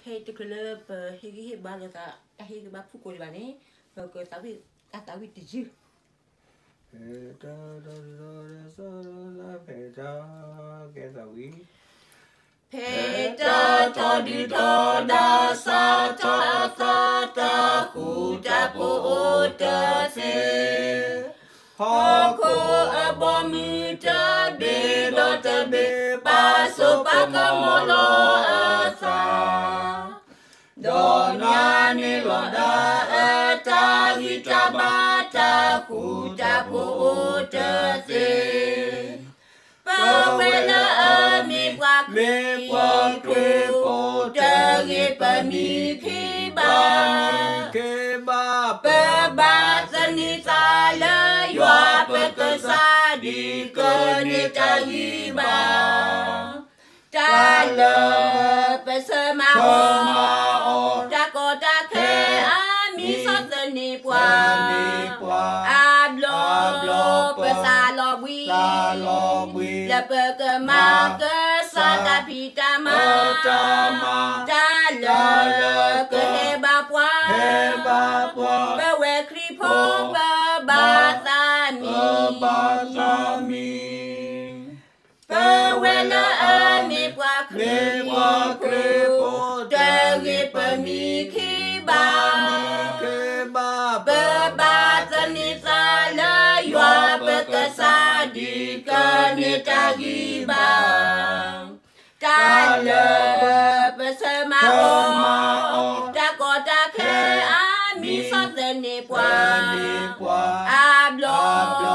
ဖဲအံၤတချုးလၢပဟ့ၣ်ဂံၢ်ဟ့ၣ်ဘါလိာ်သး တၢ်ဟ့ၣ်ဂံၢ်ဘါဖုၣ်ကိာ်ဒံးဘၣ်န့ၣ် ပကသးဝံၣ်တၢ်သးဝံၣ်တယုၢ် ဖဲတၢ်ထီဒုၣ်ထီဒါစးထီၣ်အသး တၢ်ဃူတၢ်ဖိး တၢ်အိၣ်ဖှိၣ်အိၣ်တသ့ ဟီၣ်ခိၣ်အဘီမုၢ်တဘ့ၣ်ဒီးတဘ့ၣ် ပာ်စိပာ်ကမီၤလီၤအသး ဒီးနၤန့ၣ်လီၤဒၣ်အတၢ်ဂံၢ်တၢ်ဘါ တၢ်ဃူတၢ်ဖိးအိၣ်တသ့ ပဝဲလၢအမ့ၢ်ပှၤခရံာ်ဖိ တဂ့ၤပမံခ့ဘၣ် ပဘၣ်သန့ၤသးလၢယွၤပကစၢ် ဒ်ကန့ၢ်တၢ်ဂံၢ်ဘါ တၢ်လၢပဆၢမၤအီၤ တၢ်ကီတၢ်ခဲအါမံၤ ဆီၣ်သနံးပှၤ အါဘျီပသးလီၤဘှံး လၢပကမၤကစၢ်တၢ်ဖံးတၢ်မၤ တၢ်လၢကဟဲဘၣ်ပှၤ ပဝဲခရံာ်ဖိပဘၣ်သးမံ ပဝဲလၢအမ့ၢ်ပှၤခရံာ်ဖိ တဂ့ၤပမံခ့ဘၣ် ပဘၣ်သန့ၤသးလၢယွၤပကစၢ် ဒ်ကန့ၢ်တၢ်ဂံၢ်ဘါ တၢ်လၢပဆၢမၤအီၤ တၢ်ကီတၢ်ခဲအါမံၤ ဆီၣ်သနံးပှၤ အါဘျီ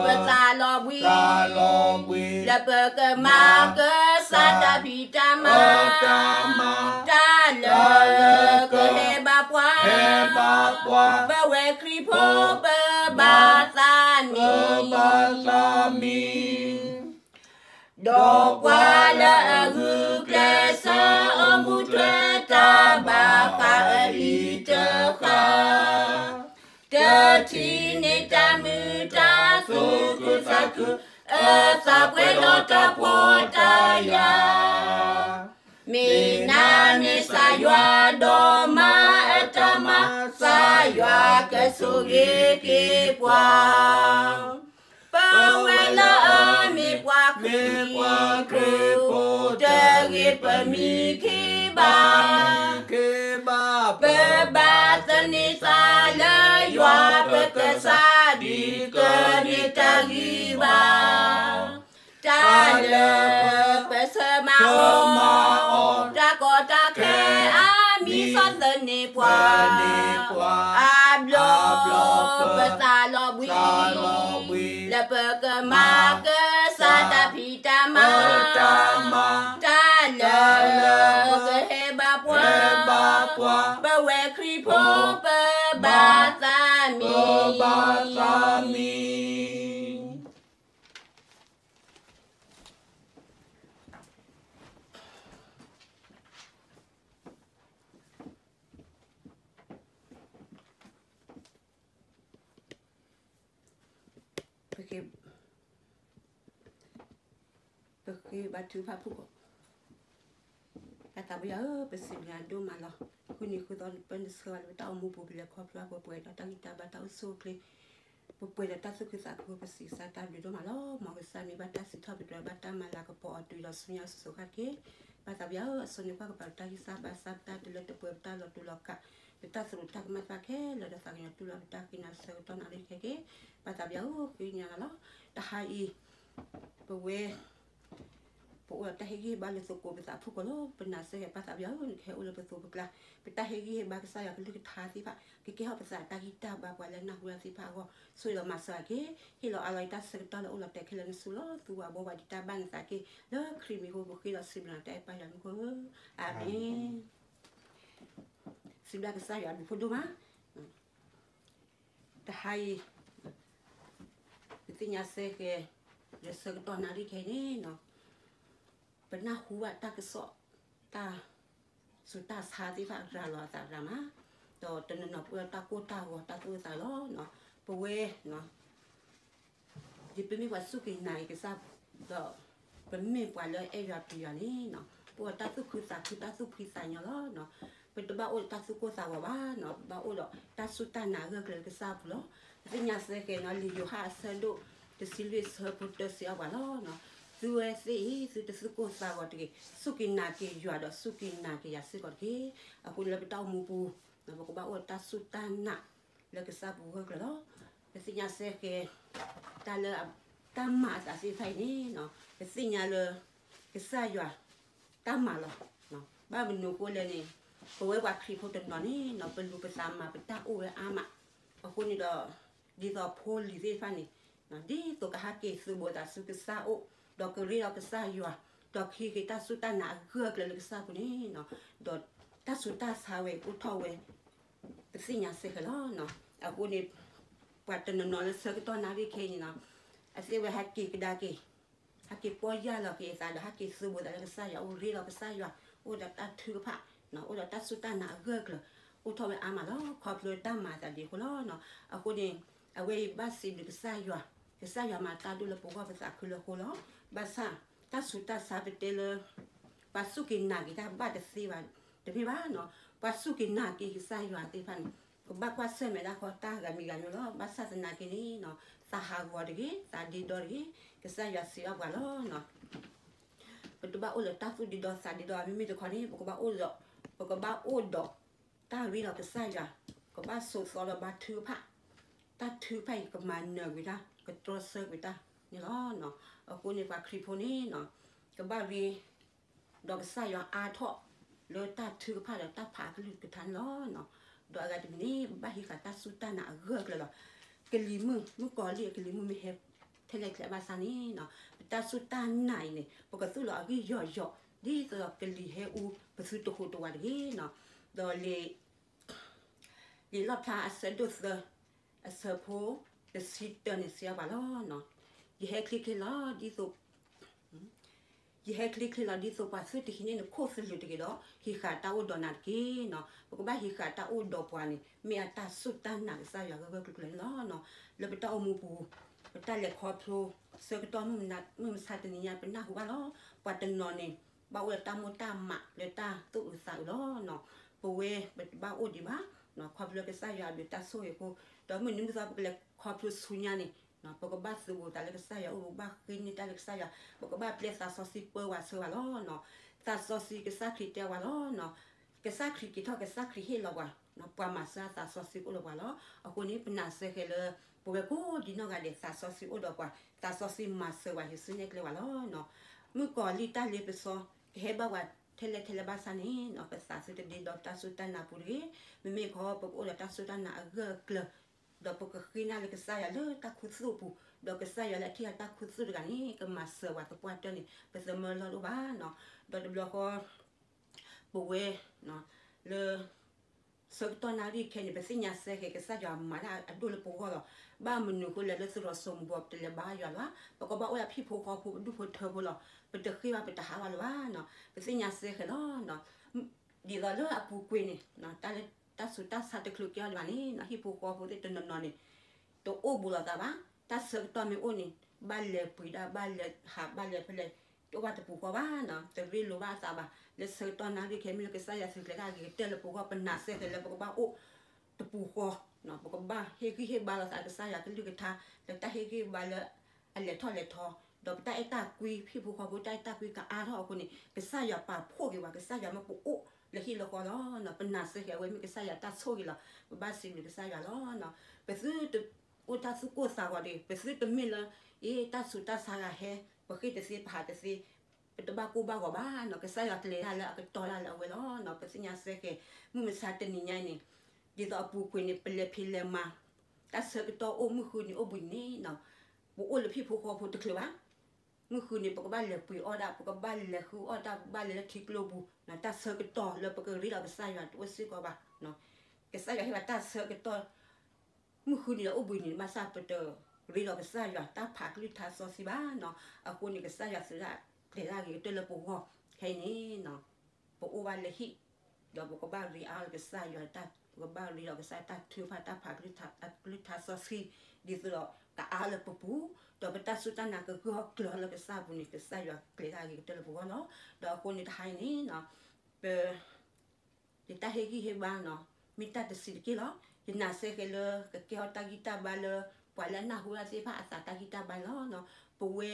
ပသးလီၤဘှံး လၢပကမၤကစၢ်တၢ်ဖံးတၢ်မၤ တၢ်လၢကဟဲဘၣ်ပှၤ ပဝဲခရံာ်ဖိပဘၣ်သးမံ ဒီးပှၤလၢအဂုာ်ကျဲးစၢး အိၣ်မူထွဲတၢ်ဘၣ်ဃးအဟံၣ်တဃၣ် တထံၣ်န့ၢ်တၢ်မုာ်တၢ်သူၣ်ခုသးခု အသးပှဲၤဒီးတၢ်ဖှီၣ်တၢ်ယာ် မ့ၢ်နၤန့ၣ်စၢ်ယွၤ ဒီးမၤအတၢ်မၤ စၢ်ယွၤကဆိၣ်ဂ့ၤက့ၤပှၤ ပဝဲလၢအမ့ၢ်ပှၤခရံာ်ဖိ တဂ့ၤပမံခ့ဘၣ် ပဘၣ်သန့ၤသးလၢယွၤ ပကစၢ် ဒ်ကန့ၢ်တၢ်ဂံၢ်ဘါ တၢ်လၢပဆၢမၤအီၤ တၢ်ကီတၢ်ခဲအါမံၤ ဆီၣ်သနံးပှၤ အါဘျီပသးလီၤဘှံး လၢပကမၤကစၢ်တၢ်ဖံးတၢ်မၤ တၢ်လၢကဟဲဘၣ်ပှၤ ပဝဲခရံာ်ဖိပဘၣ်သးမံ ပဃ့ဘါထုကဖၣ်ဖုၣ်ကိာ် ပၢ်သးပှၢ်ယွၤဧၢ, ပစံးဘျုးနၤဒိၣ်မးလီၤ. ဃုနံၤဃုသီပၢနဆှၢဘၣ်လၢပတၢ်အိၣ်မူပူၤ ပလဲၤခီဖျိပှဲၤဒီးတၢ်ဂံၢ်တၢ်ဘါတၢ်အိၣ်ဆူၣ်အိၣ်ချ့ ပှဲၤဒီးတၢ်သူၣ်ခုသးခု ပစံးကစၢ်တၢ်ဘျုးဒိၣ်မးလီၤ. မ်ကစၢ်မ့ၢ်ဘၣ်တၢ်စံးထီၣ်ပတြၢၤ ဘၣ်တၢ်မၤလၤကပီၤအီၤတုၤလီၤဆူညါစိၤစိၤဃၣ်တက့ၢ်. ပၢ်သးပှၢ်ယွၤဧၢ, အစိၤန့ၣ်ကွၢ်ကပၤပတၢ်ဂံၢ်စၢ်ဘါစၢ် ပတၢ်လၢတပှဲၤ ပတၢ်လီၤတူာ်လီၤကာ် ပတၢ်သရူးတၢ်ကမၣ်တဖၣ်ခဲလၢာ် ဒီးသးကညီၤတူၢ်လိာ်ပတၢ်ဃ့နၤဆၢကတီၢ်နၣ်ရံၣ်ခဲက့ၢ်. ပၢ်သးပှၢ်ယွၤဧၢ, ဃ့နၤလီၤ. တဟါအံၤ ပဝဲ ပအိၣ်ဒီးတၢ်ဟ့ၣ်ဂံၢ်ဟ့ၣ်ဘါလၢသကိးပသးဖုၣ်ကိာ်လီၤ. ပနာ်စ့ၢ်ကီး ပၢ်သးပှၢ်ယွၤဧၢ, နကဟဲအိၣ်လၢပသိးပကျါ, ပတၢ်ဟ့ၣ်ဂံၢ်ဟ့ၣ်ဘါကစၢ်ယွၤကလုၢ်ကထါသ့ၣ်တဖၣ် ကကဲထီၣ်ပသးတၢ်ဂံၢ်တၢ်ဘါ ပှၤလၢနၢ်ဟူတၢ်သ့ၣ်တဖၣ်အဂီၢ် ဆိၣ်ဂ့ၤဒီးမၤစၢၤက့ၤ ဟ့ၣ်လီၤအါလီၤအတၢ်ဆၢကတီၢ်လၢအိၣ်လီၤတဲာ်ခဲလၢာ် နဆူၣ်လီၤသူဝဲဘှီဝဲဒံးတၢ်ဘၣ်နသးက့ၤ လၢခရံာ်မံၤအဃိ ပဃ့ဒီးစံးဘျုးနၤတၢ်အဲၣ်ပၢ်ယွၤမံၤအဃိဧၢ, အၤမ့ၣ်. စံးဘျုးကစၢ်ယွၤအဘျုးဖးဒိၣ်မး တဟါအံၤ ပသ့ၣ်ညါစ့ၢ်ကီး လၢဆၢကတီၢ်နၣ်ရံၣ်ခဲအံၤန့ၣ် ပနၢ်ဟူဘၣ်တၢ်ကစီၣ် တၢ်ဆူးတၢ်ဆါသ့ၣ်တဖၣ်ရၤလီၤအသးရၤမး, ဒီးတနီၤနီၤပှဲၤဒီးတၢ်ကိၢ်တၢ်ဂီၤတၢ်သူၣ်အုးသးအုးလီၤ. ပဝဲ ယပမ့ၢ်ပှၤစူၢ်က့ၤနာ်က့ၤကစၢ် ဒီးပမ့ၢ်ပှၤလၢအဲၣ်ယွၤပျံၤယွၤန့ၣ် ပအိၣ်ဒီးတၢ်သူၣ်ခုသးခု တၢ်သူၣ်ဖှံသးညီလီၤ. ပတဘၣ်အိၣ်ဒီးတၢ်သူၣ်ကိၢ်သးဂီၤဘၣ်နီၤ, ပဘၣ်အိၣ်ဒီးတၢ်စူၢ်တၢ်နာ်အဂၢၢ်အကျၢၤလၢကစၢ်ပူၤလီၤ. ပသ့ၣ်ညါစ့ၢ်ကီးနီၤ လံာ်ယိၤဟၣ်အဆၢဒိၣ်တဆံလွံၢ် အဆၢဖိတၢ စံးဘၣ်ပှၤလီၤ. သုဝဲသ့ၣ်အံၤ သုတသူၣ်ကိၢ်သးဂီၤတဂ့ၤ, စူၢ်က့ၤနာ်က့ၤယွၤဒီးစူၢ်က့ၤနာ်က့ၤယၤစ့ၢ်ကီးတက့ၢ်. အဃိန့ၣ်လၢပတၢ်အိၣ်မူပူၤ ပကဘၣ်အိၣ်ဒီးတၢ်စူၢ်တၢ်နာ်လၢကစၢ်ပူၤအဂၢၢ်အကျၢၤလီၤ. ပသ့ၣ်ညါစ့ၢ်ကီး တၢ်လၢ တၢ်မၤအသးသ့ၣ်တဖၣ်အံၤန့ၣ် ပသ့ၣ်ညါလၢ ကစၢ်ယွၤ တၢ်မၤလီၤ. ဘၣ်မနုၤအဃိလဲၣ်န့ၣ် ပဝဲပှၤခရံာ်ဖိတနီၤန့ၣ် ပလူၤပသးမၤပတၢ်အိၣ်ဝဲအါမး, အဃိန့ၣ်ဒီး ဒ်သိးဖိလံၤသ့ၣ်တဖၣ်န့ၣ် ဒ်သိးကဟဲက့ၤသုးဘူးသးဆူကစၢ်အအိၣ်, ဒီးကရ့ဒီးကစၢ်ယွၤ, ဒီးကဟံးက့ၤတၢ်စူၢ်တၢ်နာ်အဂၢၢ်အကျၢၤလၢကစၢ်ပူၤန့ၣ် ဒီးတၢ်ဆူးတၢ်ဆါဝဲအိၣ်ထီၣ်ဝဲ ပသ့ၣ်ညါစ့ၢ်ကီးလီၤ. အဃိန့ၣ် ပှၤတနီၤနီၤလၢဆၢကတီၢ်နၣ်ရံၣ်ခဲအံၤန့ၣ် အသ့ၣ်ဝဲဟဲက့ၤကဒါက့ၤ ဟဲက့ၤပီၢ်ယၢ်လီၤက့ၤအသးဒီး ဟဲက့ၤသုးဘူးသးလၢကစၢ်ယွၤ, အိၣ်ရ့ဒီးကစၢ်ယွၤ, အိၣ်ဒီးတၢ်ထုကဖၣ်, အိၣ်ဒီးတၢ်စူၢ်တၢ်နာ်အဂၢၢ်အကျၢၤ အိၣ်ထီၣ်ဝဲအါမးလီၤ. ခီဖျိတၢ်မၤအသးဒ်အဃိလီၤ. အဃိန့ၣ် အဝဲအံၤဘၣ်စံးဘျုးကစၢ်ယွၤ, ကစၢ်ယွၤမၤတၢ်ဒိၣ်လၢပဂီၢ်ပသးခုလၢအဃိလီၤ. ဘၣ်ဆၣ် တၢ်ဆူးတၢ်ဆါပတဲလၢ ပှၤစူၢ်က့ၤနာ်က့ၤတၢ်ဘၣ်တသ့ဘၣ်, တမ့ၢ်ဘၣ်နီၤ, ပှၤစူၢ်က့ၤနာ်က့ၤကစၢ်ယွၤသ့ၣ်တဖၣ်န့ၣ် ကဘၣ်ကွၢ်ဆၢၣ်မဲာ်ဒၣ်ဃီတၢ်ဂၤမံၤဂၤမံၤလီၤ. ဘၣ်ဆၣ်သနာ်က့န့ၣ် သးဟးဂီၤတဂ့ၤ, သးဒ့ဒီတဂ့ၤ, ကစၢ်ယွၤစံးဘၣ်ပှၤလီၤ. ပတဘၣ်အိၣ်ဒီးတၢ်သူၣ်ဒ့ဒီသးဒ့ဒီ မ့မ့ၢ်တခီန့ၣ် ပကဘၣ်အိၣ်ဒီး, ပကဘၣ်အိၣ်ဒီးတၢ်ရ့ဒီးကစၢ်ယွၤ, ကဘၣ်ဆိးသီဒီးဘါထုကဖၣ်, တၢ်ထုကဖၣ်အံၤကမၤနၢၤကွံာ်တၢ်, ကတြီဆၢကွံာ်တၢ်န့ၣ်လီၤ. အဃိန့ၣ်ပှၤခရံာ်ဖိန့ၣ် ကဘၣ်ရ့ ဒီးကစၢ်ယွၤအါထီၣ် လၢတၢ်ထုကဖၣ်ဒီးတၢ်ဖးအကလုၢ်ကထါန့ၣ်လီၤ. ဒီးအဂၤတမံၤန့ၣ် ပဘၣ်ဟံးဃာ်တၢ်စူၢ်တၢ်နာ်အဂၢၢ်အကျၢၤလီၤ. ကလံၤမုၢ်, မုၣ်ကီၤလံၢ်အကလံၤမုၢ်မ့ၢ်ဟဲထဲလဲၣ်ကျဲဘၣ်ဆၣ်န့ၣ် ပတၢ်စူၢ်တၢ်နာ်အံၤန့ၣ် ပကသူၣ်လီၤအဂံၢ်ယီၤယီၤ ဒ်သိးဒီးကလံၤဟဲအူပသုတဟူးတဝးတဂ့ၤ. ဒီးလံာ် လံာ်လီၣ်ဖျါအဆၢဒိၣ်သၢ အဆၢဖိတဆံတၢန့ၣ်စံးဘၣ်ပှၤလီၤ. ယဟဲချ့ချ့လီၤဒ်သိး ယဟဲချ့ချ့လီၤဒ်သိးပှၤသုတဟံးန့ၢ်နခိၣ်သလုးတဂ့ၤဒီး ဟံးဃာ်တၢ်အိၣ်ဒီးနၤတက့ၢ်. ပကဘၣ်ဟံးဃာ်တၢ်အိၣ်ဒီးပှၤန့ၣ် မ့ၢ်အတၢ်စူၢ်တၢ်နာ်ကစၢ်ယွၤဂၢၢ်ဂၢၢ်ကျၢၤကျၢၤန့ၣ်လီၤ. လၢပတၢ်အိၣ်မူပူၤ ပတၢ်လဲၤခီဖျိ ဆၢကတီၢ်မုၢ်မဆါတနံၤညါ ပနၢ်ဟူဘၣ်လီၤ. ပှၤတနီၤန့ၣ် ဘၣ်အိၣ်ဒီးတၢ်မိၢ်တၢ်မးလၢတၢ်သူၣ်အုးသးအုးလီၤ. ပဝဲပတဘၣ်အိၣ်ဒံးဘၣ် ခီဖျိကစၢ်ယွၤအဘျုးတၢ်ဆိၣ်ဂ့ၤအဃိ, ဒီးမုၢ်နံၤမုၢ်သီပကလဲၤခီဖျိဆူညါန့ၣ် ပကဘၣ်သုးဘူးသးလၢကစၢ်ယွၤအိၣ်, ပကဘၣ်ဃ့န့ၢ်တၢ်လၢကစၢ်ယွၤ, ပကဘၣ်ပျဲသးစီဆှံပၢဝဲဆၢဝဲလီၤ. သးစီဆှံကစၢ်ခရံာ်တဲဝဲလီၤ. ကစၢ်ခရံာ်က့ၤထီၣ် ကစၢ်ခရံာ်ဟ့ၣ်လီၤပှၤ, ပှၤမၤစၢၤသးစီဆှံအိၣ်ဒီးပှၤလီၤ. အဃိန့ၣ် ပနာ်စ့ၢ်ကီးလၢ ပဝဲကိးဒံနီၢ်ဂၤဒဲး သးစီဆှံအိၣ်ဒီးပှၤ, သးစီဆှံမၤစၢၤပှၤဟံးစုနဲၣ်ကျဲပှၤလီၤ. မုၣ်ကီၤလံၢ်တၢ်လ့ပစီ ကဟဲဘၣ်ပှၤထဲလဲၣ်ထဲလဲၣ်ဘၣ်ဆၣ်န့ၣ် ပသးသုတဒ့ဒီတၢ်စူၢ်တၢ်နာ်ပူၤတဂ့ၤ. မ့မ့ၢ်ခီ ပကအိၣ်ဒီးတၢ်စူၢ်တၢ်နာ်အဂၢၢ်အကျၢၤ, ဒီးပကဃ့နၢ်လၢကစၢ်ယွၤလၢတၢ်ခူသူၣ်အပူၤ, ဒီးကစၢ်ယွၤလၢအထံၣ်အတၢ်ခူသူၣ်တဂၤန့ၣ် ကမၤစၢၤပှၤသပှၢ်တၢၢ်န့ၣ် ပသမၢလီၢ်တအိၣ်ဘၣ်နီၤ. ဒီးတဘျီဃီ ပဝဲ လၢ ဆၢကတီၢ်နၣ်ရံၣ်ခဲအံၤန့ၣ် ပသ့ၣ်ညါစ့ၢ်ကီး ကစၢ်ယွၤမၤတၢ်အဒိၣ်လၢပဂီၢ်လီၤ. ဘၣ်မနုၤအဃိလဲၣ် လၢသုးရီၣ်စိမိၤပူၤ ပတလဲၤဘါယွၤလၢၤဘၣ်, ပကဘၣ်အိၣ်ဒၣ်ဟံၣ်ဖိဃီဖိ ပဒူၣ်ဖိထၢဖိလီၤ. ပတဃ့ဘၣ် ပတဟးဘၣ်လၢၤဘၣ်နီၤ. ပသ့ၣ်ညါစ့ၢ်ကီးလီၤ. ဒ်သိးလၢအပူၤကွံာ်န့ၣ် တၢ်လၢတၢ်ဆူးတၢ်ဆါတချုးကဲအီၤဒံးဘၣ်န့ၣ် ဟံၣ်ဖိဃီဖိသ့ၣ်တနီၤနီၤန့ၣ် တအိၣ်ဘူးလိာ်သးဘၣ်. တၢ်ဆၢကတီၢ်မ့ၢ်အိၣ်န့ၣ် ဘၣ်လဲၤပှ့ၤဒၣ် ဘၣ်လဲၤဟး ဘၣ်လဲၤဖဲလဲၣ် တအိၣ်ဘၣ်တပူၤဃီဘၣ်နီၤ. တရ့လိာ်ဘၣ်အသးဘၣ်. လၢဆၢကတီၢ်နၣ်ရံၣ်ခဲအံၤ မ့ၢ်လၢကစၢ်ယွၤသုးကျဲၤတၢ်ဂ့ၤကတၢၢ်လၢပဂီၢ် ပနာ်စ့ၢ်ကီးလၢ ပကဘၣ်အိၣ်တပူၤဃီ, ပကဘၣ်ဟ့ၣ်ဂံၢ်ဟ့ၣ်ဘါလိာ်သး ကစၢ်ယွၤကလုၢ်ကထါ လၢတၢ်ဟ့ၣ်ဂံၢ်ဟ့ၣ်ဘါလၢအလဲၤထီၣ်လဲၤထီ, ဒီးပတၢ်အဲၣ်တၢ်ကွံ ဟံၣ်ဖိဃီဖိတၢ်အဲၣ်တၢ်ကွံကအါထီၣ်အဃိန့ၣ် ကစၢ်ယွၤပာ်ဖှိၣ်က့ၤပှၤ, ကစၢ်ယွၤမ့ၢ်ပအိၣ်လၢဟံၣ်လၢဃီလီၤ. ပနာ်စ့ၢ်ကီး အဝဲမ့ၢ်ကစၢ်ယွၤတၢ်ဆိၣ်ဂ့ၤလီၤ. ပဘၣ်စံးဘျုးကစၢ်ယွၤလီၤ. ပသုတအိၣ်တၢ်သူၣ်ကိၢ်သးဂီၤတဂ့ၤ. ပသုတမ့ၢ်လၢ အ့ တၢ်ဆူးတၢ်ဆါဂၤဟဲ ပဃ့တသ့ ပဟးတသ့ ပတဘၣ်ကိၢ်ဘၣ်ဂီၤဘၣ်နီၤ. ကစၢ်ယွၤကျဲၤတၢ်လၢအကတီၤတၢ်လၢအဝဲလီၤ. ပသ့ၣ်ညါစ့ၢ်ကီး မုၢ်မဆါတနံၤညါအံၤန့ၣ် ဒ်သိးအပူၤကွံာ်န့ၣ် ပလဲၤဖံးလဲၤမၤ တၢ်ဆၢကတီၢ်အိၣ် မုၢ်ဃုနံၤအိၣ်ဘှံးနံၤန့ၣ် ပအိၣ်လၢဟံၣ်ဖိဃီဖိတချုးဘၣ်. မုၢ်ဃုနံၤ ပကဘၣ်လဲၤပှ့ၤအီၣ်တၢ်, ပကဘၣ်လဲၤဃုအီၣ်တၢ်, ပဘၣ်လဲၤလၢထံကျိပူၤ, တၢ်ဆၢကတီၢ်လၢပကရ့ဒီးကစၢ်ယွၤတအိၣ်စ့ၢ်ကီးဘၣ်. ကစၢ်ယွၤဟ့ၣ်ပှၤတၢ်ဆၢကတီၢ် မုၢ်ဃုနံၤဒီးအိၣ်ဘှံးနံၤ ဘၣ်ဆၣ်ပတရ့ဒီးကစၢ်ယွၤ တၢ်ဖးကလုၢ်ကထါစီဆှံဘၣ်နီၤ. အဃိန့ၣ် ကစၢ်ယွၤသုးတၢ်ကျဲၤတၢ်ဂ့ၤကတၢၢ်လၢပဂီၢ်ခဲအံၤန့ၣ် ပအိၣ်ဘၣ်လၢဟံၣ် ဒီးပကဘၣ်ရ့အါလၢကစၢ်ယွၤ, ပကဘၣ်ရ့ဒီးကစၢ်တၢ်ထုကဖၣ်တၢ်ဖးကလုၢ်ကထါစီဆှံ, ဒ်သိးဒီးကအါလၢပပူၤ, ဒီးပတၢ်စူၢ်တၢ်နာ်ကဂၢၢ်ကျၢၤလၢကစၢ်အပူၤန့ၣ် ကစၢ်ယွၤကကျဲၤတၢ်ဂ့ၤကတၢၢ်လၢပဂီၢ်လီၤ. ဒီးအဃိန့ၣ်တဟါအံၤန့ၣ် ပ ယတၢ်ဟ့ၣ်ဂံၢ်ဟ့ၣ်ဘါနီၤ, မ့ၢ်တၢ်တဆံးတက့ၢ်လီၤ. ယနာ်စ့ၢ်ကီးလၢကကဲထီၣ်တၢ်ဂံၢ်တၢ်ဘါလၢ ပှၤလၢအနၢ်ဟူတၢ်သ့ၣ်တဖၣ်အသးတၢ်ဂံၢ်တၢ်ဘါန့ၣ်လီၤ. ပဝဲ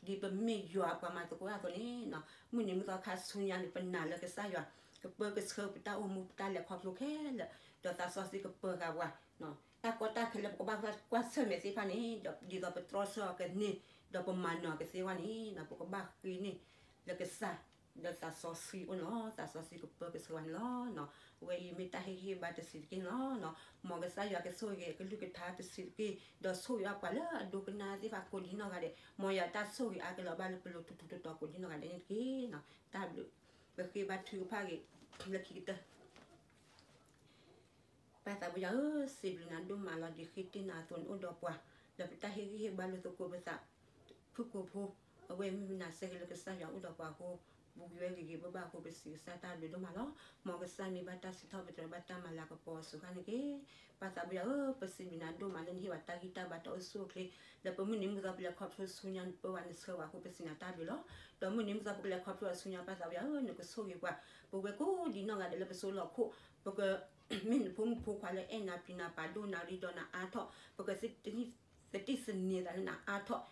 ဒ်ပမ့ၢ်ယွၤပှၤမၤသကိးတၢ်အသိးန့ၣ်, မုၢ်နံၤမုၢ်သီခါဆူညါန့ၣ် ပနာ်လၢကစၢ်ယွၤ ကပၢကဆှၢပတၢ်အိၣ်မူပတၢ်လဲၤခီဖျိခဲလၢာ်, ဒီးသးစီဆှံကပၢၤဃာ်ပှၤ တၢ်ကီတၢ်ခဲလၢပကဘၣ်ကွၢ်ဆၢၣ်မဲာ်သ့ၣ်တဖၣ်န့ၣ်, ဒ်သိးပတြီဆၢအီၤကန့ၢ်, ဒီးပမၤနၢၤကသ့ဝဲန့ၣ် ပကဘၣ်ဃ့န့ၢ်လၢကစၢ်, ဒီးသးစီဆှံအိၣ်န့ၣ်လီၤ. သးစီဆှံကပၢကဆှၢဝဲန့ၣ်လီၤ. အဝဲအံၤမ့ၢ်တၢ်ဟ့ၣ်ဂံၢ်ဟ့ၣ်ဘါတဆံးတက့ၢ်န့ၣ်လီၤ. မ်ကစၢ်ယွၤကဆိၣ်ဂ့ၤကလုၢ်ကထါတဆံးတက့ၢ်, ဒီးဆိၣ်ဂ့ၤအီၣ်ပှၤလၢအဒိကနၣ်သ့ၣ်တဖၣ်ကိးဒံနီၢ်ဂၤဒဲး, မ်ယွၤတၢ်ဆိၣ်ဂ့ၤအါကလီၤဘၣ်လၢပလိၤထူထူတီတီကိးဒံနီၢ်ဂၤဒဲးန့ၣ်တက့ၢ်. တၢ်ဘျုး, ပဃ့ဘါထုကဖၣ်ဂ့ၤ လၢခံကတၢၢ် ပၢ်သးပှၢ်ယွၤဧၢ, စံးဘျုးနၤဒိၣ်မးလီၤ. ဒ်ဃ့တ့ၢ်နၤအသိးန့ၣ်အိၣ်ဒီးပှၤ, ဒီးပတၢ်ဟ့ၣ်ဂံၢ်ဟ့ၣ်ဘါလိာ်သကိးပသး, ဖုၣ်ကိာ်ဖိ, အဝဲမ့ၢ်နာ်စ့ၢ်ကီးလၢကစၢ်ယွၤအိၣ်ဒီးပှၤအဃိ, ပူၤကွံာ်ဝဲဂ့ၤဂ့ၤဘၣ်ဘၣ်အဃိ ပစံးကစၢ်တၢ်ဘျုးဒိၣ်မးလီၤ. မ်ကစၢ်မ့ၢ်ဘၣ်တၢ်စံးထီၣ်ပတြၢၤဘၣ်တၢ်မၤလၤကပီၤအစိၤဃၣ်န့ၣ်တက့ၢ်. ပၢ်သးပှၢ်ယွၤဧၢ, ပစံးဘျုးနၤဒိၣ်မးလၢနဟ့ၣ်ဝဲတၢ်ဂံၢ်တၢ်ဘါတၢ်အိၣ်ဆူၣ်အိၣ်ချ့, လၢပမုၢ်နံၤမုၢ်သီပလဲၤခီဖျိဆူညါနပၢဝဲနဆှၢဝဲအဃိ ပစံးနၤတၢ်ဘျုးလီၤ. ဒီးမုၢ်နံၤမုၢ်သီပကလဲၤခီဖျိအီၤဆူညါ ပၢ်သးပှၢ်ယွၤဧၢ, နကဆိၣ်ဂ့ၤပှၤ, ပဝဲကိးဒံနီၢ်ဂၤဒဲးလၢပစိလီၢ်ခိၣ်, ပက မ့ၢ်နဖိမုၣ်ဖိခွါလၢအဲၣ်နၤပျံၤနၤပာ်ဒိၣ်နၤရံဒီးနၤအါထီၣ်, ပကသတံၢ်သန့ၤသးလၢနၤအါထီၣ်,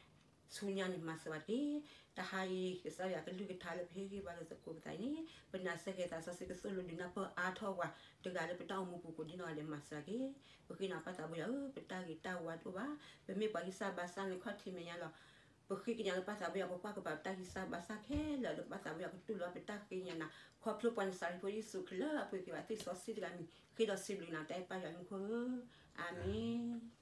ဆူညါန့ၣ်မၤစၢၤဝဲတက့ၢ်. တဟါအံၤ ကစၢ်ယွၤကလုၢ်ကထါလၢပဟ့ၣ်ဂံၢ်ဘါလိာ်သကိးပသးအံၤန့ၣ်, ပနာ်စ့ၢ်ကီးသးစီဆှံကသိၣ်လိနၢ်ပၢၢ်အါထီၣ်ဝဲ, တဂၤလၢပတၢ်အိၣ်မူပူၤကိးဒံနီၢ်ဂၤဒဲးမၤစၢၤက့ၤ. ပဃ့နၤပၢ်သးပှၢ်ယွၤဧၢ, ပတၢ်ဂ့ၤတၢ်ဝါတအိၣ်ဘၣ်, ပမ့ၢ်ပှၤဂံၢ်စၢ်ဘါစၢ်န့ၣ်ခီၣ်ထံးမဲာ်ညါလီၤ. ပဃ့ကညးလၢပၢ်သးပှၢ်ယွၤ ပကွၢ်ကပၤပတၢ်ဂံၢ်စၢ်ဘါစၢ်ခဲလၢာ်, ဒီးပၢ်သးပှၢ်ယွၤကတူၢ်လိာ်ပတၢ်ဃ့ကညးနၤ, ခီဖျိပှၤနစၤရ့းဖိယ့ၣ်ၡူးခရံာ်လၢအပှ့ၤက့ၤဘၣ်သ့ၣ်စီဆှံတဂၤမံၤ, ဃ့ဒီးစံးဘျုးနၤတၢ်အဲၣ်ပၢ်ယွၤမူခိၣ်ဧၢ, အၤမ့ၣ်.